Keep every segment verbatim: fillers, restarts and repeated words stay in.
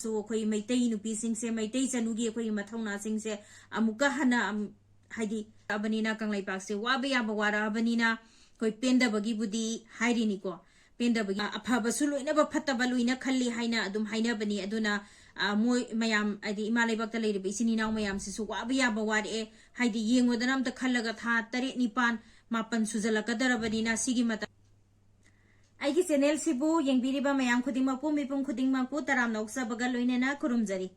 ꯁꯨ ꯑꯩꯈꯣꯏ ꯃꯩꯇꯩ ꯅꯨꯄꯤꯁꯤꯡꯁꯦ, ꯃꯩꯇꯩ ꯆꯅꯨꯒꯤ ꯑꯩꯈꯣꯏꯒꯤ ꯃꯊꯧꯅꯥꯁꯤꯡꯁꯦ ꯑꯃꯨꯛꯀ ꯍꯟꯅ, ꯑꯝ, ꯍꯥꯏꯗꯤ, ꯑꯕꯅꯤꯅ ꯀꯪꯂꯩꯄꯥꯛꯁꯦ ꯋꯥꯕ ꯌꯥꯕ ꯋꯥꯔꯛꯑꯕꯅꯤꯅ ꯑꯩꯈꯣꯏ ꯄꯦꯟꯗꯕꯒꯤꯕꯨꯗꯤ ꯍꯥꯏꯔꯤꯅꯤꯀꯣ꯫ ꯄꯦꯟꯗꯕꯒꯤ, ꯑ, ꯑꯐꯕꯁꯨ ꯂꯣꯏꯅꯃꯛ ꯐꯠꯇꯕ ꯂꯣꯏꯅ ꯈꯜꯂꯤ ꯍꯥꯏꯅ ꯑꯗꯨꯝ ꯍꯥꯏꯅꯕꯅꯤ꯫ ꯑꯗꯨꯅ, ꯑ, ꯃꯣꯏ ꯃꯌꯥꯝ, ꯍꯥꯏꯗꯤ, ꯏꯃꯥ ꯂꯩꯕꯥꯛꯇ ꯂꯩꯔꯤꯕ ꯏꯆꯤꯟ ꯏꯅꯥꯎ ꯃꯌꯥꯝꯁꯤꯁꯨ ꯋꯥꯕ ꯌꯥꯕ ꯋꯥꯔꯛꯑꯦ꯫ ꯍꯥꯏꯗꯤ, ꯌꯦꯡꯉꯨꯗꯅ ꯑꯝꯇ ꯈꯜꯂꯒ ꯊꯥ ꯇꯔꯦꯠ, ꯅꯤꯄꯥꯟ, ꯃꯥꯄꯟ ꯁꯨꯖꯜꯂꯛꯀꯗꯧꯔꯕꯅꯤꯅ ꯁꯤꯒꯤ ꯃꯇꯝ ꯑꯩꯒꯤ ꯆꯦꯅꯦꯜꯁꯤꯕꯨ ꯌꯦꯡꯕꯤꯔꯤꯕ ꯃꯌꯥꯝ ꯈꯨꯗꯤꯡꯃꯛꯄꯨ, ꯃꯤꯄꯨꯝ ꯈꯨꯗꯤꯡꯃꯛꯄꯨ ꯇꯔꯥꯝꯅ ꯑꯣꯛꯆꯕꯒ ꯂꯣꯏꯅꯅ ꯈꯨꯔꯨꯝꯖꯔꯤ꯫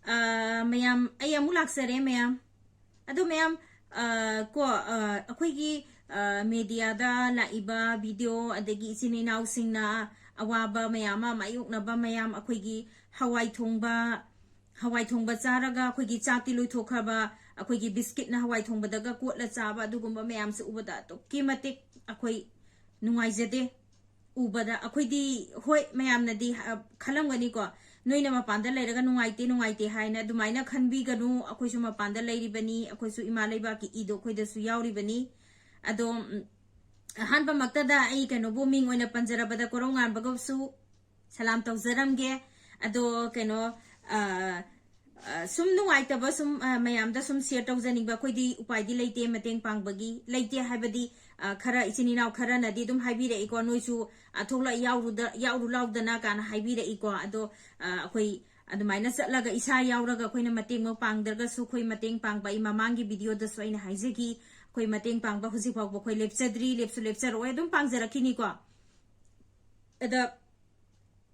ꯑ, ꯃꯌꯥꯝ, ꯑꯩ ꯑꯃꯨꯛ ꯂꯥꯛꯆꯔꯦ ꯃꯌꯥꯝ꯫ ꯑꯗꯣ ꯃꯌꯥꯝ, ꯑ, ꯀꯣ, ꯑ, ꯑꯩꯈꯣꯏꯒꯤ, ꯑ, ꯃꯦꯗꯤꯌꯥꯗ ꯂꯥꯛꯏꯕ ꯚꯤꯗꯤꯑꯣ, ꯑꯗꯒꯤ ꯏꯆꯤꯟ ꯏꯅꯥꯎꯁꯤꯡꯅ ꯑꯋꯥꯕ ꯃꯌꯥꯝ ꯑꯃ ꯃꯥꯌꯣꯛꯅꯕ ꯃꯌꯥꯝ, ꯑꯩꯈꯣꯏꯒꯤ ꯍꯋꯥꯏ ꯊꯣꯡꯕ, ꯍꯋꯥꯏ ꯊꯣꯡꯕ ꯆꯥꯔꯒ ꯑꯩꯈꯣꯏꯒꯤ ꯆꯥꯛꯇꯤ ꯂꯣꯏꯊꯣꯛꯈ꯭ꯔꯕ, ꯑꯩꯈꯣꯏꯒꯤ ꯕꯤꯁꯀꯤꯠꯅ ꯍꯋꯥꯏ ꯊꯣꯡꯕꯗꯒ ꯀꯣꯠꯂ ꯆꯥꯕ, ꯑꯗꯨꯒꯨꯝꯕ ꯃꯌꯥꯝꯁꯦ ꯎꯕꯗ ꯑꯗꯨꯛꯀꯤ ꯃꯇꯤꯛ ꯑꯩꯈꯣꯏ ꯅꯨꯡꯉꯥꯏꯖꯗꯦ꯫ ꯎꯕꯗ ꯑꯩꯈꯣꯏꯗꯤ, ꯍꯣꯏ, ꯃꯌꯥꯝꯅꯗꯤ, ꯑ, ꯈꯜꯂꯝꯒꯅꯤꯀꯣ, "ꯅꯣꯏꯅ ꯃꯄꯥꯟꯗ ꯂꯩꯔꯒ ꯅꯨꯡꯉꯥꯏꯇꯦ, ꯅꯨꯡꯉꯥꯏꯇꯦ" ꯍꯥꯏꯅ꯫ ꯑꯗꯨꯃꯥꯏꯅ ꯈꯟꯕꯤꯒꯅꯨ꯫ ꯑꯩꯈꯣꯏꯁꯨ ꯃꯄꯥꯟꯗ ꯂꯩꯔꯤꯕꯅꯤ, ꯑꯩꯈꯣꯏꯁꯨ ꯏꯃꯥ ꯂꯩꯕꯥꯛꯀꯤ ꯏꯗꯣ ꯑꯩꯈꯣꯏꯗꯁꯨ ꯌꯥꯎꯔꯤꯕꯅꯤ꯫ ꯑꯗꯣ, ꯎꯝ, ꯑꯍꯥꯟꯕꯃꯛꯇꯗ ꯑꯩ ꯀꯩꯅꯣꯕꯨ ꯃꯤꯡ ꯑꯣꯏꯅ ꯄꯟꯖꯔꯕꯗ ꯀꯣꯔꯧꯉꯥꯟꯕꯒꯁꯨ ꯁꯂꯥꯝ ꯇꯧꯖꯔꯝꯒꯦ꯫ ꯑꯗꯣ ꯀꯩꯅꯣ, ꯑ, ꯑ, ꯁꯨꯝ ꯅꯨꯡꯉꯥꯏꯇꯕ ꯁꯨꯝ, ꯑ, ꯃꯌꯥꯝꯗ ꯁꯨꯝ ꯁꯤꯌꯔ ꯇꯧꯖꯅꯤꯡꯕ꯫ ꯑꯩꯈꯣꯏꯗꯤ ꯎꯄꯥꯏꯗꯤ ꯂꯩꯇꯦ ꯃꯇꯦꯡ ꯄꯥꯡꯕꯒꯤ꯫ ꯂꯩꯇꯦ ꯍꯥꯏꯕꯗꯤ, ꯑ, ꯈꯔ ꯏꯆꯤꯟ ꯏꯅꯥꯎ ꯈꯔꯅꯗꯤ ꯑꯗꯨꯝ ꯍꯥꯏꯕꯤꯔꯛꯏꯀꯣ, "ꯅꯣꯏꯁꯨ, ꯑ, ꯊꯣꯛꯂꯛ ꯌꯥꯎꯔꯨꯗ-, ꯌꯥꯎꯔꯨ ꯂꯥꯎꯗꯅ" ꯀꯥꯏꯅ ꯍꯥꯏꯕꯤꯔꯛꯏꯀꯣ꯫ ꯑꯗꯣ, ꯑ, ꯑꯩꯈꯣꯏ ꯑꯗꯨꯃꯥꯏꯅ ꯆꯠꯂꯒ ꯏꯁꯥ ꯌꯥꯎꯔꯒ ꯑꯩꯈꯣꯏꯅ ꯃꯇꯦꯡꯃꯛ ꯄꯥꯡꯗ꯭ꯔꯒꯁꯨ, ꯑꯩꯈꯣꯏ ꯃꯇꯦꯡ ꯄꯥꯡꯕ, ꯑꯩ ꯃꯃꯥꯡꯒꯤ ꯚꯤꯗꯤꯑꯣꯗꯁꯨ ꯑꯩꯅ ꯍꯥꯏꯖꯈꯤ, ꯑꯩꯈꯣꯏ ꯃꯇꯦꯡ ꯄꯥꯡꯕ ꯍꯧꯖꯤꯛ ꯐꯥꯎꯕ ꯑꯩꯈꯣꯏ ꯂꯦꯞꯆꯗ꯭ꯔꯤ, ꯂꯦꯞꯁꯨ ꯂꯦꯞꯆꯔꯛꯑꯣꯏ, ꯑꯗꯨꯝ ꯄꯥꯡꯖꯔꯛꯈꯤꯅꯤꯀꯣ꯫ ꯑꯗ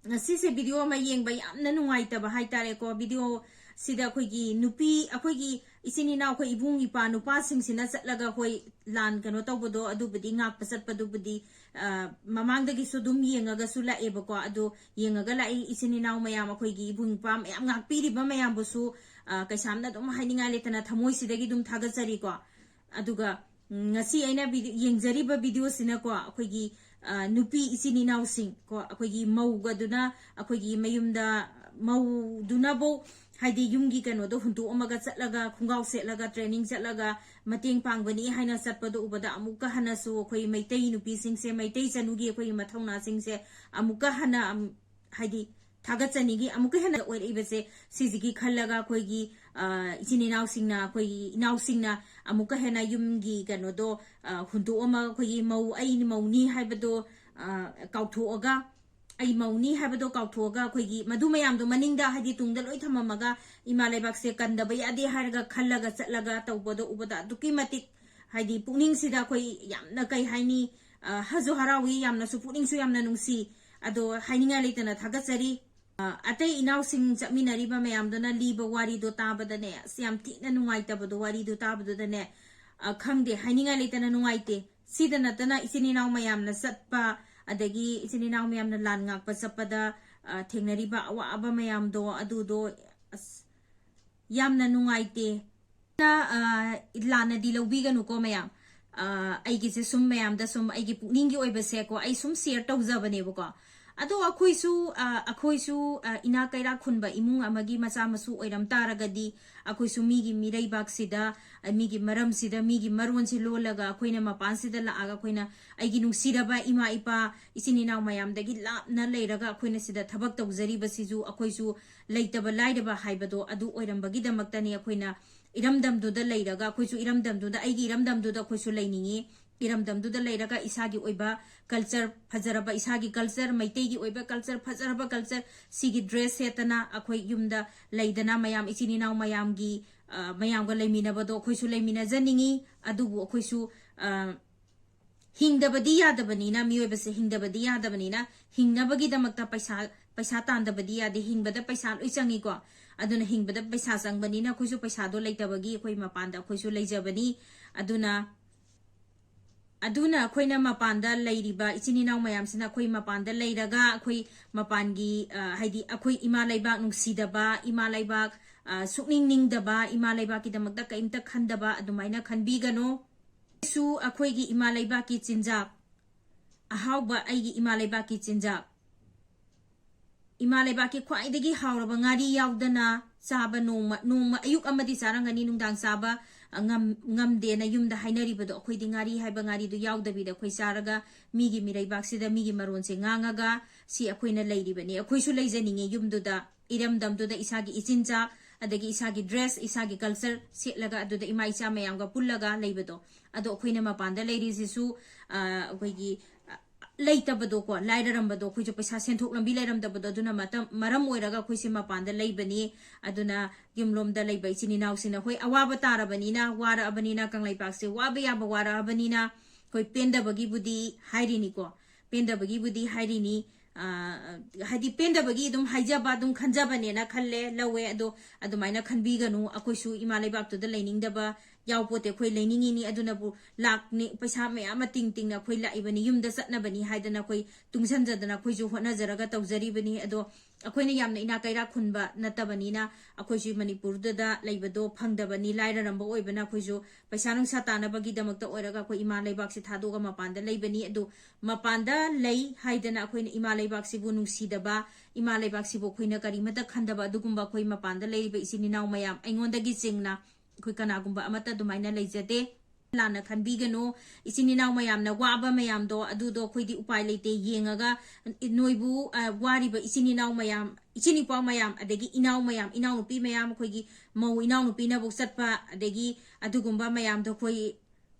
ꯉꯁꯤꯁꯦ ꯚꯤꯗꯤꯑꯣ ꯑꯃ ꯌꯦꯡꯕ ꯌꯥꯝꯅ ꯅꯨꯡꯉꯥꯏꯇꯕ ꯍꯥꯏꯇꯥꯔꯦꯀꯣ꯫ ꯚꯤꯗꯤꯑꯣ ꯁꯤꯗ ꯑꯩꯈꯣꯏꯒꯤ ꯅꯨꯄꯤ, ꯑꯩꯈꯣꯏꯒꯤ ꯏꯆꯤꯟ ꯏꯅꯥꯎ, ꯑꯩꯈꯣꯏ ꯏꯕꯨꯡ ꯏꯄ꯭ꯋꯥ ꯅꯨꯄꯥꯁꯤꯡꯁꯤꯅ ꯆꯠꯂꯒ, ꯍꯣꯏ, ꯂꯥꯟ ꯀꯩꯅꯣ ꯇꯧꯕꯗꯣ, ꯑꯗꯨꯕꯨꯗꯤ ꯉꯥꯛꯄ ꯆꯠꯄꯗꯨꯕꯨꯗꯤ, ꯑ, ꯃꯃꯥꯡꯗꯒꯤꯁꯨ ꯑꯗꯨꯝ ꯌꯦꯡꯉꯒꯁꯨ ꯂꯥꯛꯑꯦꯕꯀꯣ꯫ ꯑꯗꯣ ꯌꯦꯡꯉꯒ ꯂꯥꯛꯏ ꯏꯆꯤꯟ ꯏꯅꯥꯎ ꯃꯌꯥꯝ, ꯑꯩꯈꯣꯏꯒꯤ ꯏꯕꯨꯡ ꯏꯄ꯭ꯋꯥ ꯃꯌꯥꯝ ꯉꯥꯛꯄꯤꯔꯤꯕ ꯃꯌꯥꯝꯕꯨꯁꯨ, ꯑ, ꯀꯩꯁꯥꯝꯅ ꯑꯗꯨꯝ ꯍꯥꯏꯅꯤꯡꯉꯥꯏ ꯂꯩꯇꯅ ꯊꯃꯣꯏꯁꯤꯗꯒꯤ ꯑꯗꯨꯝ ꯊꯥꯒꯠꯆꯔꯤꯀꯣ꯫ ꯑꯗꯨꯒ, ꯎꯝ, ꯉꯁꯤ ꯑꯩꯅ ꯚꯤꯗꯤ-, ꯌꯦꯡꯖꯔꯤꯕ ꯚꯤꯗꯤꯑꯣꯁꯤꯅꯀꯣ, ꯑꯩꯈꯣꯏꯒꯤ, ꯑ, ꯅꯨꯄꯤ ꯏꯆꯤꯟ ꯏꯅꯥꯎꯁꯤꯡ ꯀꯣ, ꯑꯩꯈꯣꯏꯒꯤ ꯃꯧꯒꯗꯨꯅ, ꯑꯩꯈꯣꯏꯒꯤ ꯃꯌꯨꯝꯗ ꯃꯧꯗꯨꯅꯕꯨ, ꯍꯥꯏꯗꯤ, ꯌꯨꯝꯒꯤ ꯀꯩꯅꯣꯗꯣ ꯍꯨꯟꯗꯣꯛꯑꯝꯃꯒ ꯆꯠꯂꯒ, ꯈꯣꯡꯒ꯭ꯔꯥꯎ ꯁꯦꯠꯂꯒ, ꯇ꯭ꯔꯦꯅꯤꯡ ꯆꯠꯂꯒ ꯃꯇꯦꯡ ꯄꯥꯡꯕꯅꯤ ꯍꯥꯏꯅ ꯆꯠꯄꯗꯣ ꯎꯕꯗ, ꯑꯃꯨꯛꯀ ꯍꯟꯅꯁꯨ ꯑꯩꯈꯣꯏ ꯃꯩꯇꯩ ꯅꯨꯄꯤꯁꯤꯡꯁꯦ, ꯃꯩꯇꯩ ꯆꯅꯨꯒꯤ ꯑꯩꯈꯣꯏꯒꯤ ꯃꯊꯧꯅꯥꯁꯤꯡꯁꯦ ꯑꯃꯨꯛꯀ ꯍꯟꯅ, ꯑꯝ, ꯍꯥꯏꯗꯤ, ꯊꯥꯒꯠꯆꯅꯤꯡꯉꯤ꯫ ꯑꯃꯨꯛꯀ ꯍꯦꯟꯅ ꯑꯣꯏꯔꯛꯏꯕꯁꯦ ꯁꯤꯁꯤꯒꯤ ꯈꯜꯂꯒ ꯑꯩꯈꯣꯏꯒꯤ, ꯑ, ꯏꯆꯤꯟ ꯏꯅꯥꯎꯁꯤꯡꯅ, ꯑꯩꯈꯣꯏꯒꯤ ꯏꯅꯥꯎꯁꯤꯡꯅ ꯑꯃꯨꯛꯀ ꯍꯦꯟꯅ ꯌꯨꯝꯒꯤ ꯀꯩꯅꯣꯗꯣ, ꯑ, ꯍꯨꯟꯗꯣꯛꯑꯝꯃꯒ ꯑꯩꯈꯣꯏꯒꯤ ꯃꯧ, ꯑꯩ ꯃꯧꯅꯤ ꯍꯥꯏꯕꯗꯣ, ꯑ, ꯀꯥꯎꯊꯣꯛꯑꯒ, ꯑꯩ ꯃꯧꯅꯤ ꯍꯥꯏꯕꯗꯣ ꯀꯥꯎꯊꯣꯛꯑꯒ ꯑꯩꯈꯣꯏꯒꯤ ꯃꯗꯨ ꯃꯌꯥꯝꯗꯣ ꯃꯅꯤꯡꯗ, ꯍꯥꯏꯗꯤ ꯇꯨꯡꯗ ꯂꯣꯏ ꯊꯝꯃꯝꯃꯒ ꯏꯃꯥ ꯂꯩꯕꯥꯛꯁꯦ ꯀꯟꯗꯕ ꯌꯥꯗꯦ ꯍꯥꯏꯔꯒ ꯈꯜꯂꯒ ꯆꯠꯂꯒ ꯇꯧꯕꯗꯣ ꯎꯕꯗ ꯑꯗꯨꯛꯀꯤ ꯃꯇꯤꯛ, ꯍꯥꯏꯗꯤ ꯄꯨꯛꯅꯤꯡꯁꯤꯗ ꯑꯩꯈꯣꯏ ꯌꯥꯝꯅ, ꯀꯩ ꯍꯥꯏꯅꯤ, ꯑ, ꯍꯁꯨ ꯍꯔꯥꯎꯏ, ꯌꯥꯝꯅꯁꯨ ꯄꯨꯛꯅꯤꯡꯁꯨ ꯌꯥꯝꯅ ꯅꯨꯡꯁꯤ꯫ ꯑꯗꯣ ꯍꯥꯏꯅꯤꯡꯉꯥꯏ ꯂꯩꯇꯅ ꯊꯥꯒꯠꯆꯔꯤ꯫ ꯑ, ꯑꯇꯩ ꯏꯅꯥꯎꯁꯤꯡ ꯆꯠꯃꯤꯟꯅꯔꯤꯕ ꯃꯌꯥꯝꯗꯨꯅ ꯂꯤꯕ ꯋꯥꯔꯤꯗꯣ ꯇꯥꯕꯗꯅꯦ, ꯑꯁ, ꯌꯥꯝ ꯊꯤꯅ ꯅꯨꯡꯉꯥꯏꯇꯕꯗꯣ, ꯋꯥꯔꯤꯗꯣ ꯇꯥꯕꯗꯨꯗꯅꯦ, ꯑ, ꯈꯪꯗꯦ, ꯍꯥꯏꯅꯤꯡꯉꯥꯏ ꯂꯩꯇꯅ ꯅꯨꯡꯉꯥꯏꯇꯦ꯫ ꯁꯤꯗ ꯅꯠꯇꯅ ꯏꯆꯤꯟ ꯏꯅꯥꯎ ꯃꯌꯥꯝꯅ ꯆꯠꯄ, ꯑꯗꯒꯤ ꯏꯆꯤꯟ ꯏꯅꯥꯎ ꯃꯌꯥꯝꯅ ꯂꯥꯟ ꯉꯥꯛꯄ ꯆꯠꯄꯗ, ꯑ, ꯊꯦꯡꯅꯔꯤꯕ ꯑꯋꯥꯕ ꯃꯌꯥꯝꯗꯣ, ꯑꯗꯨꯗꯣ, ꯑꯁ, ꯌꯥꯝꯅ ꯅꯨꯡꯉꯥꯏꯇꯦ꯫ ꯑ, ꯂꯥꯟꯅꯗꯤ ꯂꯧꯕꯤꯒꯅꯨꯀꯣ ꯃꯌꯥꯝ꯫ ꯑ, ꯑꯩꯒꯤꯁꯦ ꯁꯨꯝ ꯃꯌꯥꯝꯗ ꯁꯨꯝ ꯑꯩꯒꯤ ꯄꯨꯛꯅꯤꯡꯒꯤ ꯑꯣꯏꯕꯁꯦꯀꯣ, ꯑꯩ ꯁꯨꯝ share ꯇꯧꯖꯕꯅꯦꯕꯀꯣ꯫ ꯑꯗꯣ ꯑꯩꯈꯣꯏꯁꯨ, ꯑ, ꯑꯩꯈꯣꯏꯁꯨ, ꯑ, ꯏꯅꯥꯛ ꯀꯩꯔꯥꯛ ꯈꯨꯟꯕ ꯏꯃꯨꯡ ꯑꯃꯒꯤ ꯃꯆꯥ ꯃꯁꯨ ꯑꯣꯏꯔꯝ ꯇꯥꯔꯒꯗꯤ, ꯑꯩꯈꯣꯏꯁꯨ ꯃꯤꯒꯤ ꯃꯤꯔꯩꯕꯥꯛꯁꯤꯗ, ꯑ, ꯃꯤꯒꯤ ꯃꯔꯝꯁꯤꯗ, ꯃꯤꯒꯤ ꯃꯔꯣꯟꯁꯤ ꯂꯣꯜꯂꯒ ꯑꯩꯈꯣꯏꯅ ꯃꯄꯥꯟꯁꯤꯗ ꯂꯥꯛꯑꯒ ꯑꯩꯈꯣꯏꯅ ꯑꯩꯒꯤ ꯅꯨꯡꯁꯤꯔꯕ ꯏꯃꯥ ꯏꯄꯥ, ꯏꯆꯤꯟ ꯏꯅꯥꯎ ꯃꯌꯥꯝꯗꯒꯤ ꯂꯥꯞꯅ ꯂꯩꯔꯒ ꯑꯩꯈꯣꯏꯅ ꯁꯤꯗ ꯊꯕꯛ ꯇꯧꯖꯔꯤꯕꯁꯤꯁꯨ ꯑꯩꯈꯣꯏꯁꯨ ꯂꯩꯇꯕ ꯂꯥꯏꯔꯕ ꯍꯥꯏꯕꯗꯣ ꯑꯗꯨ ꯑꯣꯏꯔꯝꯕꯒꯤꯗꯃꯛꯇꯅꯤ꯫ ꯑꯩꯈꯣꯏꯅ ꯏꯔꯝꯗꯝꯗꯨꯗ ꯂꯩꯔꯒ, ꯑꯩꯈꯣꯏꯁꯨ ꯏꯔꯝꯗꯝꯗꯨꯗ, ꯑꯩꯒꯤ ꯏꯔꯝꯗꯝꯗꯨꯗ ꯑꯩꯈꯣꯏꯁꯨ ꯂꯩꯅꯤꯡꯉꯤ꯫ ꯏꯔꯝꯗꯝꯗꯨꯗ ꯂꯩꯔꯒ ꯏꯁꯥꯒꯤ ꯑꯣꯏꯕ culture ꯐꯖꯔꯕ, ꯏꯁꯥꯒꯤ culture, ꯃꯩꯇꯩꯒꯤ ꯑꯣꯏꯕ culture ꯐꯖꯔꯕ culture, ꯁꯤꯒꯤ dress ꯁꯦꯠꯇꯅ ꯑꯩꯈꯣꯏ ꯌꯨꯝꯗ ꯂꯩꯗꯅ ꯃꯌꯥꯝ ꯏꯆꯤꯟ ꯏꯅꯥꯎ ꯃꯌꯥꯝꯒꯤ, ꯑ, ꯃꯌꯥꯝꯒ ꯂꯩꯃꯤꯟꯅꯕꯗꯣ ꯑꯩꯈꯣꯏꯁꯨ ꯂꯩꯃꯤꯟꯅꯖꯅꯤꯡꯉꯤ꯫ ꯑꯗꯨꯕꯨ ꯑꯩꯈꯣꯏꯁꯨ, ꯑ, ꯍꯤꯡꯗꯕꯗꯤ ꯌꯥꯗꯕꯅꯤꯅ, ꯃꯤꯑꯣꯏꯕꯁꯦ ꯍꯤꯡꯗꯕꯗꯤ ꯌꯥꯗꯕꯅꯤꯅ, ꯍꯤꯡꯅꯕꯒꯤꯗꯃꯛꯇ ꯄꯩꯁꯥ, ꯄꯩꯁꯥ ꯇꯥꯟꯗꯕꯗꯤ ꯌꯥꯗꯦ꯫ ꯍꯤꯡꯕꯗ ꯄꯩꯁꯥ ꯂꯣꯏ ꯆꯪꯉꯤꯀꯣ꯫ ꯑꯗꯨꯅ ꯍꯤꯡꯕꯗ ꯄꯩꯁꯥ ꯆꯪꯕꯅꯤꯅ ꯑꯩꯈꯣꯏꯁꯨ ꯄꯩꯁꯥꯗꯣ ꯂꯩꯇꯕꯒꯤ ꯑꯩꯈꯣꯏ ꯃꯄꯥꯟꯗ ꯑꯩꯈꯣꯏꯁꯨ ꯂꯩꯖꯕꯅꯤ꯫ ꯑꯗꯨꯅ, ꯑꯗꯨꯅ ꯑꯩꯈꯣꯏꯅ ꯃꯄꯥꯟꯗ ꯂꯩꯔꯤꯕ ꯏꯆꯤꯟ ꯏꯅꯥꯎ ꯃꯌꯥꯝꯁꯤꯅ ꯑꯩꯈꯣꯏ ꯃꯄꯥꯟꯗ ꯂꯩꯔꯒ ꯑꯩꯈꯣꯏ ꯃꯄꯥꯟꯒꯤ, ꯑ, ꯍꯥꯏꯗꯤ ꯑꯩꯈꯣꯏ ꯏꯃꯥ ꯂꯩꯕꯥꯛ ꯅꯨꯡꯁꯤꯗꯕ, ꯏꯃꯥ ꯂꯩꯕꯥꯛ, ꯑ, ꯁꯨꯛꯅꯤꯡ ꯅꯤꯡꯗꯕ, ꯏꯃꯥ ꯂꯩꯕꯥꯛꯀꯤꯗꯃꯛꯇ ꯀꯔꯤꯝꯇ ꯈꯟꯗꯕ ꯑꯗꯨꯃꯥꯏꯅ ꯈꯟꯕꯤꯒꯅꯨ꯫ ꯁꯨ ꯑꯩꯈꯣꯏꯒꯤ ꯏꯃꯥ ꯂꯩꯕꯥꯛꯀꯤ ꯆꯤꯟꯖꯥꯛ, ꯑꯍꯥꯎꯕ ꯑꯩꯒꯤ ꯏꯃꯥ ꯂꯩꯕꯥꯛꯀꯤ ꯆꯤꯟꯖꯥꯛ, ꯏꯃꯥ ꯂꯩꯕꯥꯛꯀꯤ ꯈ꯭ꯋꯥꯏꯗꯒꯤ ꯍꯥꯎꯔꯕ ꯉꯥꯔꯤ ꯌꯥꯎꯗꯅ ꯆꯥꯕ ꯅꯣꯡꯃ, ꯅꯣꯡꯃ ꯑꯌꯨꯛ ꯑꯃꯗꯤ ꯆꯥꯔꯝꯒꯅꯤ, ꯅꯨꯡꯗꯥꯡ ꯆꯥꯕ, ꯉꯝ-, ꯉꯝꯗꯦꯅ ꯌꯨꯝꯗ ꯍꯥꯏꯅꯔꯤꯕꯗꯣ, ꯑꯩꯈꯣꯏꯗꯤ ꯉꯥꯔꯤ ꯍꯥꯏꯕ ꯉꯥꯔꯤꯗꯨ ꯌꯥꯎꯗꯕꯤꯗ ꯑꯩꯈꯣꯏ ꯆꯥꯔꯒ ꯃꯤꯒꯤ ꯃꯤꯔꯩꯕꯥꯛꯁꯤꯗ ꯃꯤꯒꯤ ꯃꯔꯣꯟꯁꯦ ꯉꯥꯡꯉꯒ ꯁꯤ ꯑꯩꯈꯣꯏꯅ ꯂꯩꯔꯤꯕꯅꯤ꯫ ꯑꯩꯈꯣꯏꯁꯨ ꯂꯩꯖꯅꯤꯡꯉꯦ ꯌꯨꯝꯗꯨꯗ, ꯏꯔꯝꯗꯝꯗꯨꯗ ꯏꯁꯥꯒꯤ ꯏꯆꯤꯟꯖꯥꯛ, ꯑꯗꯒꯤ ꯏꯁꯥꯒꯤ dress, ꯏꯁꯥꯒꯤ culture ꯁꯦꯠꯂꯒ ꯑꯗꯨꯗ ꯏꯃꯥ ꯏꯆꯥ ꯃꯌꯥꯝꯒ ꯄꯨꯜꯂꯒ ꯂꯩꯕꯗꯣ꯫ ꯑꯗꯣ ꯑꯩꯈꯣꯏꯅ ꯃꯄꯥꯟꯗ ꯂꯩꯔꯤꯁꯤꯁꯨ, ꯑ, ꯑꯩꯈꯣꯏꯒꯤ, ꯑ, ꯂꯩꯇꯕꯗꯣꯀꯣ, ꯂꯥꯏꯔꯔꯝꯕꯗꯣ, ꯑꯩꯈꯣꯏꯁꯨ ꯄꯩꯁꯥ ꯁꯦꯟꯊꯣꯛ ꯂꯝꯕꯤ ꯂꯩꯔꯝꯗꯕꯗꯣ, ꯑꯗꯨꯅ ꯃꯇꯝ, ꯃꯔꯝ ꯑꯣꯏꯔꯒ ꯑꯩꯈꯣꯏꯁꯦ ꯃꯄꯥꯟꯗ ꯂꯩꯕꯅꯤ꯫ ꯑꯗꯨꯅ ꯌꯨꯝꯂꯣꯝꯗ ꯂꯩꯕ ꯏꯆꯤꯟ ꯏꯅꯥꯎꯁꯤꯡꯅ, ꯍꯣꯏ, ꯑꯋꯥꯕ ꯇꯥꯔꯕꯅꯤꯅ, ꯋꯥꯔꯛꯑꯕꯅꯤꯅ, ꯀꯪꯂꯩꯄꯥꯛꯁꯦ ꯋꯥꯕ ꯌꯥꯕ ꯋꯥꯔꯛꯑꯕꯅꯤꯅ, ꯑꯩꯈꯣꯏ ꯄꯦꯟꯗꯕꯒꯤꯕꯨꯗꯤ ꯍꯥꯏꯔꯤꯅꯤꯀꯣ, ꯄꯦꯟꯗꯕꯒꯤꯕꯨꯗꯤ ꯍꯥꯏꯔꯤꯅꯤ꯫ ꯑ, ꯍꯥꯏꯗꯤ ꯄꯦꯟꯗꯕꯒꯤ ꯑꯗꯨꯝ ꯍꯥꯏꯖꯕ, ꯑꯗꯨꯝ ꯈꯟꯖꯕꯅꯦꯅ ꯈꯜꯂꯦ, ꯂꯧꯋꯦ꯫ ꯑꯗꯣ ꯑꯗꯨꯃꯥꯏꯅ ꯈꯟꯕꯤꯒꯅꯨ꯫ ꯑꯩꯈꯣꯏꯁꯨ ꯏꯃꯥ ꯂꯩꯕꯥꯛꯇꯨꯗ ꯂꯩꯅꯤꯡꯗꯕ ꯌꯥꯎꯄꯣꯠꯇꯦ꯫ ꯑꯩꯈꯣꯏ ꯂꯩꯅꯤꯡꯉꯤꯅꯤ, ꯑꯗꯨꯅꯕꯨ ꯂꯥꯛꯅꯤ, ꯄꯩꯁꯥ ꯃꯌꯥꯝ ꯑꯃ ꯇꯤꯡ ꯇꯤꯡꯅ ꯑꯩꯈꯣꯏ ꯂꯥꯛꯏꯕꯅꯤ, ꯌꯨꯝꯗ ꯆꯠꯅꯕꯅꯤ ꯍꯥꯏꯗꯅ ꯑꯩꯈꯣꯏ ꯇꯨꯡꯁꯟꯖꯗꯅ ꯑꯩꯈꯣꯏꯁꯨ ꯍꯣꯠꯅꯖꯔꯒ ꯇꯧꯖꯔꯤꯕꯅꯤ꯫ ꯑꯗꯣ ꯑꯩꯈꯣꯏꯅ ꯌꯥꯝꯅ ꯏꯅꯥꯛ ꯀꯩꯔꯥꯛ ꯈꯨꯟꯕ ꯅꯠꯇꯕꯅꯤꯅ, ꯑꯩꯈꯣꯏꯁꯨ ꯃꯅꯤꯄꯨꯔꯗꯨꯗ ꯂꯩꯕꯗꯣ ꯐꯪꯗꯕꯅꯤ, ꯂꯥꯏꯔꯔꯝꯕ ꯑꯣꯏꯕꯅ ꯑꯩꯈꯣꯏꯁꯨ ꯄꯩꯁꯥ ꯅꯨꯡꯁꯥ ꯇꯥꯅꯕꯒꯤꯗꯃꯛꯇ ꯑꯣꯏꯔꯒ ꯑꯩꯈꯣꯏ ꯏꯃꯥ ꯂꯩꯕꯥꯛꯁꯤ ꯊꯥꯗꯣꯛꯑꯒ ꯃꯄꯥꯟꯗ ꯂꯩꯕꯅꯤ꯫ ꯑꯗꯨ ꯃꯄꯥꯟꯗ ꯂꯩ ꯍꯥꯏꯗꯅ ꯑꯩꯈꯣꯏꯅ ꯏꯃꯥ ꯂꯩꯕꯥꯛꯁꯤꯕꯨ ꯅꯨꯡꯁꯤꯗꯕ, ꯏꯃꯥ ꯂꯩꯕꯥꯛꯁꯤꯕꯨ ꯑꯩꯈꯣꯏꯅ ꯀꯔꯤꯃꯠꯇ ꯈꯟꯗꯕ ꯑꯗꯨꯒꯨꯝꯕ ꯑꯩꯈꯣꯏ ꯃꯄꯥꯟꯗ ꯂꯩꯔꯤꯕ ꯏꯆꯤꯟ ꯏꯅꯥꯎ ꯃꯌꯥꯝ, ꯑꯩꯉꯣꯟꯗꯒꯤ ꯆꯤꯡꯅ ꯑꯩꯈꯣꯏ ꯀꯅꯥꯒꯨꯝꯕ ꯑꯃꯠꯇ ꯑꯗꯨꯃꯥꯏꯅ ꯂꯩꯖꯗꯦ꯫ ꯂꯥꯟꯅ ꯈꯟꯕꯤꯒꯅꯨ꯫ ꯏꯆꯤꯟ ꯏꯅꯥꯎ ꯃꯌꯥꯝꯅ ꯋꯥꯕ ꯃꯌꯥꯝꯗꯣ, ꯑꯗꯨꯗꯣ ꯑꯩꯈꯣꯏꯗꯤ ꯎꯄꯥꯏ ꯂꯩꯇꯦ꯫ ꯌꯦꯡꯉꯒ ꯅꯣꯏꯕꯨ, ꯑ, ꯋꯥꯔꯤꯕ ꯏꯆꯤꯟ ꯏꯅꯥꯎ ꯃꯌꯥꯝ, ꯏꯆꯤꯟ ꯏꯄ꯭ꯋꯥ ꯃꯌꯥꯝ, ꯑꯗꯒꯤ ꯏꯅꯥꯎ ꯃꯌꯥꯝ, ꯏꯅꯥꯎꯅꯨꯄꯤ ꯃꯌꯥꯝ, ꯑꯩꯈꯣꯏꯒꯤ ꯃꯧ ꯏꯅꯥꯎꯅꯨꯄꯤꯅꯕꯨ ꯆꯠꯄ, ꯑꯗꯒꯤ ꯑꯗꯨꯒꯨꯝꯕ ꯃꯌꯥꯝꯗꯣ ꯑꯩꯈꯣꯏ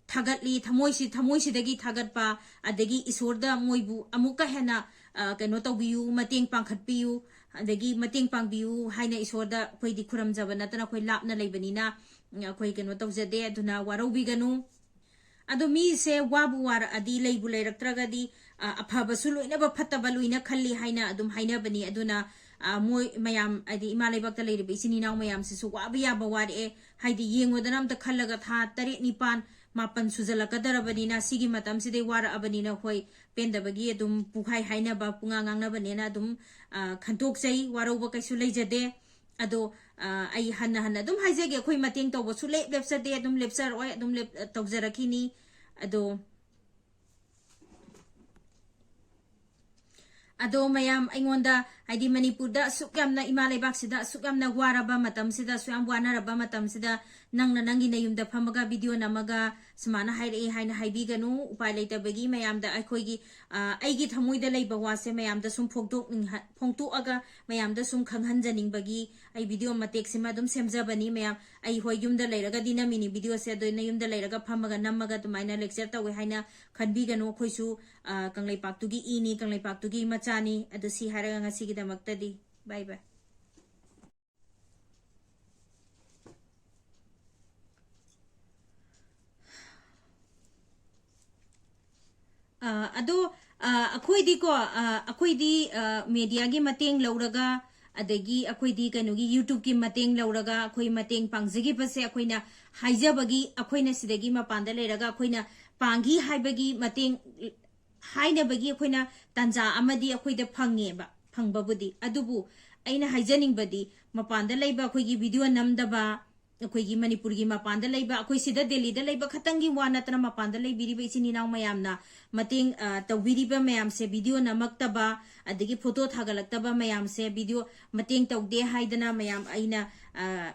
ꯊꯥꯒꯠꯂꯤ꯫ ꯊꯃꯣꯏꯁꯤ-, ꯊꯃꯣꯏꯁꯤꯗꯒꯤ ꯊꯥꯒꯠꯄ, ꯑꯗꯒꯤ ꯏꯁꯣꯔꯗ ꯃꯣꯏꯕꯨ ꯑꯃꯨꯛꯀ ꯍꯦꯟꯅ, ꯑ, ꯀꯩꯅꯣ ꯇꯧꯕꯤꯌꯨ, ꯃꯇꯦꯡ ꯄꯥꯡꯈꯠꯄꯤꯌꯨ, ꯑꯗꯒꯤ ꯃꯇꯦꯡ ꯄꯥꯡꯕꯤꯌꯨ ꯍꯥꯏꯅ ꯏꯁꯣꯔꯗ ꯑꯩꯈꯣꯏꯗꯤ ꯈꯨꯔꯝꯖꯕ ꯅꯠꯇꯅ ꯑꯩꯈꯣꯏ ꯂꯥꯞꯅ ꯂꯩꯕꯅꯤꯅ, ꯎꯝ, ꯑꯩꯈꯣꯏ ꯀꯩꯅꯣ ꯇꯧꯖꯗꯦ꯫ ꯑꯗꯨꯅ ꯋꯥꯔꯧꯕꯤꯒꯅꯨ꯫ ꯑꯗꯣ ꯃꯤꯁꯦ ꯋꯥꯕꯨ ꯋꯥꯔꯛꯑꯗꯤ, ꯂꯩꯕꯨ ꯂꯩꯔꯛꯇ꯭ꯔꯒꯗꯤ, ꯑ, ꯑꯐꯕꯁꯨ ꯂꯣꯏꯅꯕ ꯐꯠꯇꯕ ꯂꯣꯏꯅ ꯈꯜꯂꯤ ꯍꯥꯏꯅ ꯑꯗꯨꯝ ꯍꯥꯏꯅꯕꯅꯤ꯫ ꯑꯗꯨꯅ, ꯑ, ꯃꯣꯏ ꯃꯌꯥꯝ, ꯍꯥꯏꯗꯤ ꯏꯃꯥ ꯂꯩꯕꯥꯛꯇ ꯂꯩꯔꯤꯕ ꯏꯆꯤꯟ ꯏꯅꯥꯎ ꯃꯌꯥꯝꯁꯤꯁꯨ ꯋꯥꯕ ꯌꯥꯕ ꯋꯥꯔꯛꯑꯦ꯫ ꯍꯥꯏꯗꯤ ꯌꯦꯡꯉꯨꯗꯅ ꯑꯝꯇ ꯈꯜꯂꯒ ꯊꯥ ꯇꯔꯦꯠ, ꯅꯤꯄꯥꯟ, ꯃꯥꯄꯟ ꯁꯨꯖꯜꯂꯛꯀꯗꯧꯔꯕꯅꯤꯅ, ꯁꯤꯒꯤ ꯃꯇꯝꯁꯤꯗꯩ ꯋꯥꯔꯛꯑꯕꯅꯤꯅ ꯑꯩꯈꯣꯏ ꯄꯦꯟꯗꯕꯒꯤ ꯑꯗꯨꯝ ꯄꯨꯡꯍꯥꯏ ꯍꯥꯏꯅꯕ, ꯄꯨꯡꯉꯥꯡ ꯉꯥꯡꯅꯕꯅꯦꯅ ꯑꯗꯨꯝ, ꯑ, ꯈꯟꯇꯣꯛꯆꯩ꯫ ꯋꯥꯔꯧꯕ ꯀꯩꯁꯨ ꯂꯩꯖꯗꯦ꯫ ꯑꯗꯣ, ꯑ, ꯑꯩ ꯍꯟꯅ ꯍꯟꯅ ꯑꯗꯨꯝ ꯍꯥꯏꯖꯒꯦ, ꯑꯩꯈꯣꯏ ꯃꯇꯦꯡ ꯇꯧꯕ ꯁꯨꯡꯂꯦꯞ ꯂꯦꯞꯆꯗꯦ, ꯑꯗꯨꯝ ꯂꯦꯞꯆꯔꯣꯏ, ꯑꯗꯨꯝ ꯂꯦꯞ-, ꯇꯧꯖꯔꯛꯈꯤꯅꯤ꯫ ꯑꯗꯣ, ꯑꯗꯣ ꯃꯌꯥꯝ ꯑꯩꯉꯣꯟꯗ, ꯍꯥꯏꯗꯤ ꯃꯅꯤꯄꯨꯔꯗ ꯑꯁꯨꯛ ꯌꯥꯝꯅ, ꯏꯃꯥ ꯂꯩꯕꯥꯛꯁꯤꯗ ꯑꯁꯨꯛ ꯌꯥꯝꯅ ꯋꯥꯔꯕ ꯃꯇꯝꯁꯤꯗ, ꯑꯁꯨꯛ ꯌꯥꯝ ꯋꯥꯅꯔꯕ ꯃꯇꯝꯁꯤꯗ, ꯅꯪꯅ ꯅꯪꯒꯤ ꯅꯌꯨꯝꯗ ꯐꯝꯃꯒ ꯚꯤꯗꯤꯑꯣ ꯅꯝꯃꯒ ꯁꯨꯃꯥꯏꯅ ꯍꯥꯏꯔꯛꯑꯦ ꯍꯥꯏꯅ ꯍꯥꯏꯕꯤꯒꯅꯨ꯫ ꯎꯄꯥꯏ ꯂꯩꯇꯕꯒꯤ ꯃꯌꯥꯝꯗ ꯑꯩꯈꯣꯏꯒꯤ, ꯑ, ꯑꯩꯒꯤ ꯊꯃꯣꯏꯗ ꯂꯩꯕ ꯋꯥꯁꯦ ꯃꯌꯥꯝꯗ ꯁꯨꯝ ꯐꯣꯡꯗꯣꯛꯅꯤꯡꯍ-, ꯐꯣꯡꯗꯣꯛꯑꯒ ꯃꯌꯥꯝꯗ ꯁꯨꯝ ꯈꯪꯍꯟꯖꯅꯤꯡꯕꯒꯤ ꯑꯩ ꯚꯤꯗꯤꯑꯣ ꯃꯇꯦꯛꯁꯤꯃ ꯑꯗꯨꯝ ꯁꯦꯝꯖꯕꯅꯤ꯫ ꯃꯌꯥꯝ, ꯑꯩ ꯍꯣꯏ ꯌꯨꯝꯗ ꯂꯩꯔꯒꯗꯤ ꯅꯝꯃꯤꯅꯤ ꯚꯤꯗꯤꯑꯣꯁꯦ, ꯑꯗꯣ ꯅꯌꯨꯝꯗ ꯂꯩꯔꯒ ꯐꯝꯃꯒ ꯅꯝꯃꯒ ꯑꯗꯨꯃꯥꯏꯅ lecture ꯇꯧꯋꯦ ꯍꯥꯏꯅ ꯈꯟꯕꯤꯒꯅꯨ꯫ ꯑꯩꯈꯣꯏꯁꯨ, ꯑ, ꯀꯪꯂꯩꯄꯥꯛꯇꯨꯒꯤ ꯏꯅꯤ, ꯀꯪꯂꯩꯄꯥꯛꯇꯨꯒꯤ ꯃꯆꯥꯅꯤ꯫ ꯑꯗꯨ ꯁꯤ ꯍꯥꯏꯔꯒ ꯉꯁꯤꯒꯤꯗꯃꯛꯇꯗꯤ bye bye꯫ ꯑ, ꯑꯗꯣ, ꯑ, ꯑꯩꯈꯣꯏꯗꯤꯀꯣ, ꯑ, ꯑꯩꯈꯣꯏꯗꯤ, ꯑ, mediaꯒꯤ ꯃꯇꯦꯡ ꯂꯧꯔꯒ, ꯑꯗꯒꯤ ꯑꯩꯈꯣꯏꯗꯤ ꯀꯩꯅꯣꯒꯤ YouTubeꯀꯤ ꯃꯇꯦꯡ ꯂꯧꯔꯒ ꯑꯩꯈꯣꯏ ꯃꯇꯦꯡ ꯄꯥꯡꯖꯈꯤꯕꯁꯦ ꯑꯩꯈꯣꯏꯅ ꯍꯥꯏꯖꯕꯒꯤ, ꯑꯩꯈꯣꯏꯅ ꯁꯤꯗꯒꯤ ꯃꯄꯥꯟꯗ ꯂꯩꯔꯒ ꯑꯩꯈꯣꯏꯅ ꯄꯥꯡꯈꯤ ꯍꯥꯏꯕꯒꯤ ꯃꯇꯦꯡ ꯍꯥꯏꯅꯕꯒꯤ ꯑꯩꯈꯣꯏꯅ ꯇꯥꯟꯖꯥ ꯑꯃꯗꯤ ꯑꯩꯈꯣꯏꯗ ꯐꯪꯉꯦꯕ, ꯐꯪꯕꯕꯨꯗꯤ꯫ ꯑꯗꯨꯕꯨ ꯑꯩꯅ ꯍꯥꯏꯖꯅꯤꯡꯕꯗꯤ, ꯃꯄꯥꯟꯗ ꯂꯩꯕ ꯑꯩꯈꯣꯏꯒꯤ ꯚꯤꯗꯤꯑꯣ ꯅꯝꯗꯕ, ꯑꯩꯈꯣꯏꯒꯤ ꯃꯅꯤꯄꯨꯔꯒꯤ ꯃꯄꯥꯟꯗ ꯂꯩꯕ, ꯑꯩꯈꯣꯏ ꯁꯤꯗ ꯗꯦꯜꯂꯤꯗ ꯂꯩꯕ ꯈꯛꯇꯪꯒꯤ ꯋꯥ ꯅꯠꯇꯅ, ꯃꯄꯥꯟꯗ ꯂꯩꯕꯤꯔꯤꯕ ꯏꯆꯤꯟ ꯏꯅꯥꯎ ꯃꯌꯥꯝꯅ ꯃꯇꯦꯡ, ꯑ, ꯇꯧꯕꯤꯔꯤꯕ ꯃꯌꯥꯝꯁꯦ, ꯚꯤꯗꯤꯑꯣ ꯅꯝꯃꯛꯇꯕ, ꯑꯗꯒꯤ ꯐꯣꯇꯣ ꯊꯥꯒꯠꯂꯛꯇꯕ ꯃꯌꯥꯝꯁꯦ, ꯚꯤꯗꯤꯑꯣ ꯃꯇꯦꯡ ꯇꯧꯗꯦ ꯍꯥꯏꯗꯅ ꯃꯌꯥꯝ ꯑꯩꯅ, ꯑ,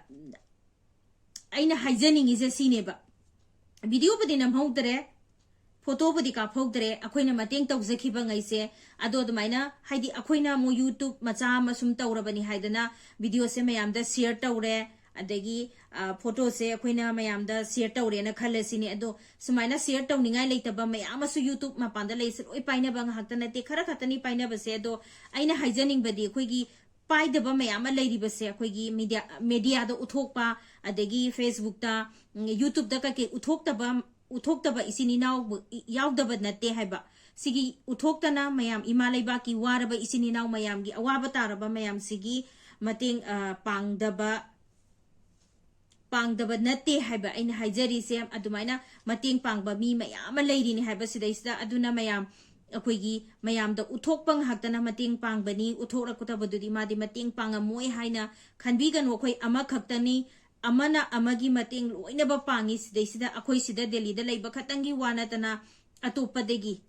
ꯑꯩꯅ ꯍꯥꯏꯖꯅꯤꯡꯉꯤꯁꯦ ꯁꯤꯅꯦꯕ꯫ ꯚꯤꯗꯤꯑꯣꯕꯨꯗꯤ ꯅꯝꯍꯧꯗ꯭ꯔꯦ, ꯐꯣꯇꯣꯕꯨꯗꯤ ꯀꯥꯞꯍꯧꯗ꯭ꯔꯦ, ꯑꯩꯈꯣꯏꯅ ꯃꯇꯦꯡ ꯇꯧꯖꯈꯤꯕ ꯉꯩꯁꯦ꯫ ꯑꯗꯣ ꯑꯗꯨꯃꯥꯏꯅ, ꯍꯥꯏꯗꯤ, ꯑꯩꯈꯣꯏꯅ ꯑꯃꯨꯛ YouTube ꯃꯆꯥ ꯑꯃ ꯁꯨꯝ ꯇꯧꯔꯕꯅꯤ ꯍꯥꯏꯗꯅ ꯚꯤꯗꯤꯑꯣꯁꯦ ꯃꯌꯥꯝꯗ share ꯇꯧꯔꯦ, ꯑꯗꯒꯤ, ꯑ, ꯐꯣꯇꯣꯁꯦ ꯑꯩꯈꯣꯏꯅ ꯃꯌꯥꯝꯗ share ꯇꯧꯔꯦꯅ ꯈꯜꯂꯁꯤꯅꯦ꯫ ꯑꯗꯣ ꯁꯨꯃꯥꯏꯅ share ꯇꯧꯅꯤꯡꯉꯥꯏ ꯂꯩꯇꯕ ꯃꯌꯥꯝ ꯑꯃꯁꯨ, YouTube ꯃꯄꯥꯟꯗ ꯂꯩꯁꯦ ꯂꯣꯏ ꯄꯥꯏꯅꯕ ꯉꯥꯛꯇ ꯅꯠꯇꯦ, ꯈꯔ ꯈꯛꯇꯅꯤ ꯄꯥꯏꯅꯕꯁꯦ꯫ ꯑꯗꯣ ꯑꯩꯅ ꯍꯥꯏꯖꯅꯤꯡꯕꯗꯤ, ꯑꯩꯈꯣꯏꯒꯤ ꯄꯥꯏꯗꯕ ꯃꯌꯥꯝ ꯑꯃ ꯂꯩꯔꯤꯕꯁꯦ, ꯑꯩꯈꯣꯏꯒꯤ media, mediaꯗ ꯎꯠꯊꯣꯛꯄ, ꯑꯗꯒꯤ Facebookꯇ, ꯎꯝ, YouTubeꯇ ꯀꯩꯀꯩ ꯎꯠꯊꯣꯛꯇꯕ, ꯎꯠꯊꯣꯛꯇꯕ ꯏꯆꯤꯟ ꯏꯅꯥꯎ ꯌꯥꯎꯗꯕ ꯅꯠꯇꯦ ꯍꯥꯏꯕ꯫ ꯁꯤꯒꯤ ꯎꯠꯊꯣꯛꯇꯅ ꯃꯌꯥꯝ, ꯏꯃꯥ ꯂꯩꯕꯥꯛꯀꯤ ꯋꯥꯔꯕ ꯏꯆꯤꯟ ꯏꯅꯥꯎ ꯃꯌꯥꯝꯒꯤ, ꯑꯋꯥꯕ ꯇꯥꯔꯕ ꯃꯌꯥꯝꯁꯤꯒꯤ ꯃꯇꯦꯡ, ꯑ, ꯄꯥꯡꯗꯕ, ꯄꯥꯡꯗꯕ ꯅꯠꯇꯦ ꯍꯥꯏꯕ ꯑꯩꯅ ꯍꯥꯏꯖꯔꯤꯁꯦ꯫ ꯑꯗꯨꯃꯥꯏꯅ ꯃꯇꯦꯡ ꯄꯥꯡꯕ ꯃꯤ ꯃꯌꯥꯝ ꯑꯃ ꯂꯩꯔꯤꯅꯤ ꯍꯥꯏꯕ ꯁꯤꯗꯩꯁꯤꯗ꯫ ꯑꯗꯨꯅ ꯃꯌꯥꯝ, ꯑꯩꯈꯣꯏꯒꯤ ꯃꯌꯥꯝꯗ ꯎꯠꯊꯣꯛꯄ ꯉꯥꯛꯇꯅ ꯃꯇꯦꯡ ꯄꯥꯡꯕꯅꯤ, ꯎꯠꯊꯣꯛꯂꯛꯇꯕꯗꯨꯗꯤ ꯃꯥꯗꯤ ꯃꯇꯦꯡ ꯄꯥꯡꯉꯝꯃꯣꯏ ꯍꯥꯏꯅ ꯈꯟꯕꯤꯒꯅꯨ꯫ ꯑꯩꯈꯣꯏ ꯑꯃꯈꯛꯇꯅꯤ, ꯑꯃꯅ ꯑꯃꯒꯤ ꯃꯇꯦꯡ ꯂꯣꯏꯅꯃꯛ ꯄꯥꯡꯉꯤ꯫ ꯁꯤꯗꯩꯁꯤꯗ ꯑꯩꯈꯣꯏ ꯁꯤꯗ ꯗꯦꯜꯂꯤꯗ ꯂꯩꯕ ꯈꯛꯇꯪꯒꯤ ꯋꯥ ꯅꯠꯇꯅ, ꯑꯇꯣꯞꯄꯗꯒꯤ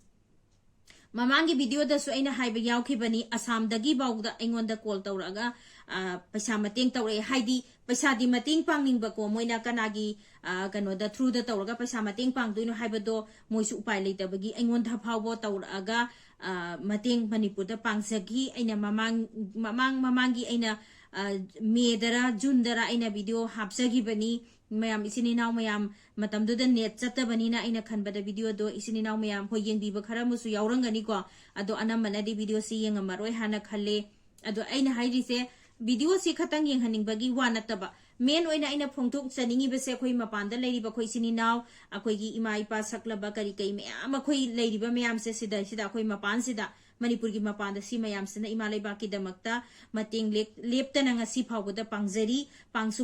ꯃꯃꯥꯡꯒꯤ ꯚꯤꯗꯤꯑꯣꯗꯁꯨ ꯑꯩꯅ ꯍꯥꯏꯕ ꯌꯥꯎꯈꯤꯕꯅꯤ, ꯑꯁꯥꯝꯗꯒꯤ ꯐꯥꯎꯗ ꯑꯩꯉꯣꯟꯗ ꯀꯣꯜ ꯇꯧꯔꯛꯑꯒ, ꯑ, ꯄꯩꯁꯥ ꯃꯇꯦꯡ ꯇꯧꯔꯛꯑꯦ꯫ ꯍꯥꯏꯗꯤ ꯄꯩꯁꯥꯗꯤ ꯃꯇꯦꯡ ꯄꯥꯡꯅꯤꯡꯕꯀꯣ, ꯃꯣꯏꯅ ꯀꯅꯥꯒꯤ, ꯑ, ꯀꯩꯅꯣꯗ, ꯊ꯭ꯔꯨꯗ ꯇꯧꯔꯒ ꯄꯩꯁꯥ ꯃꯇꯦꯡ ꯄꯥꯡꯗꯣꯏꯅꯣ ꯍꯥꯏꯕꯗꯣ ꯃꯣꯏꯁꯨ ꯎꯄꯥꯏ ꯂꯩꯇꯕꯒꯤ ꯑꯩꯉꯣꯟꯗ ꯐꯥꯎꯕ ꯇꯧꯔꯛꯑꯒ, ꯑ, ꯃꯇꯦꯡ ꯃꯅꯤꯄꯨꯔꯗ ꯄꯥꯡꯖꯈꯤ꯫ ꯑꯩꯅ ꯃꯃꯥꯡ, ꯃꯃꯥꯡ, ꯃꯃꯥꯡꯒꯤ ꯑꯩꯅ, ꯑ, ꯃꯦꯗꯔ, ꯖꯨꯟꯗꯔ ꯑꯩꯅ ꯚꯤꯗꯤꯑꯣ ꯍꯥꯞꯆꯈꯤꯕꯅꯤ꯫ ꯃꯌꯥꯝ, ꯏꯆꯤꯟ ꯏꯅꯥꯎ ꯃꯌꯥꯝ, ꯃꯇꯝꯗꯨꯗ ꯅꯦꯠ ꯆꯠꯇꯕꯅꯤꯅ ꯑꯩꯅ ꯈꯟꯕꯗ ꯚꯤꯗꯤꯑꯣꯗꯣ ꯏꯆꯤꯟ ꯏꯅꯥꯎ ꯃꯌꯥꯝ ꯍꯣꯏ ꯌꯦꯡꯕꯤꯕ ꯈꯔ ꯑꯃꯁꯨ ꯌꯥꯎꯔꯝꯒꯅꯤꯀꯣ꯫ ꯑꯗꯣ ꯑꯅꯝꯕꯅꯗꯤ ꯚꯤꯗꯤꯑꯣꯁꯤ ꯌꯦꯡꯉꯝꯃꯔꯣꯏ ꯍꯥꯏꯅ ꯈꯜꯂꯦ꯫ ꯑꯗꯣ ꯑꯩꯅ ꯍꯥꯏꯔꯤꯁꯦ, ꯚꯤꯗꯤꯑꯣꯁꯤ ꯈꯇꯪ ꯌꯦꯡꯍꯟꯅꯤꯡꯕꯒꯤ ꯋꯥ ꯅꯠꯇꯕ, ꯃꯦꯟ ꯑꯣꯏꯅ ꯑꯩꯅ ꯐꯣꯡꯗꯣꯛꯆꯅꯤꯡꯉꯤꯕꯁꯦ, ꯑꯩꯈꯣꯏ ꯃꯄꯥꯟꯗ ꯂꯩꯔꯤꯕ ꯑꯩꯈꯣꯏ ꯏꯆꯤꯟ ꯏꯅꯥꯎ, ꯑꯩꯈꯣꯏꯒꯤ ꯏꯃꯥ ꯏꯄꯥ ꯁꯛꯂꯕ ꯀꯔꯤ ꯀꯔꯤ ꯃꯌꯥꯝ ꯑꯩꯈꯣꯏ ꯂꯩꯔꯤꯕ ꯃꯌꯥꯝꯁꯦ, ꯁꯤꯗꯩꯁꯤꯗ ꯑꯩꯈꯣꯏ ꯃꯄꯥꯟꯁꯤꯗ, ꯃꯅꯤꯄꯨꯔꯒꯤ ꯃꯄꯥꯟꯗ ꯁꯤ ꯃꯌꯥꯝꯁꯤꯅ ꯏꯃꯥ ꯂꯩꯕꯥꯛꯀꯤꯗꯃꯛꯇ ꯃꯇꯦꯡ ꯂꯦꯞ-, ꯂꯦꯞꯇꯅ ꯉꯁꯤ ꯐꯥꯎꯕꯗ ꯄꯥꯡꯖꯔꯤ, ꯄꯥꯡꯁꯨ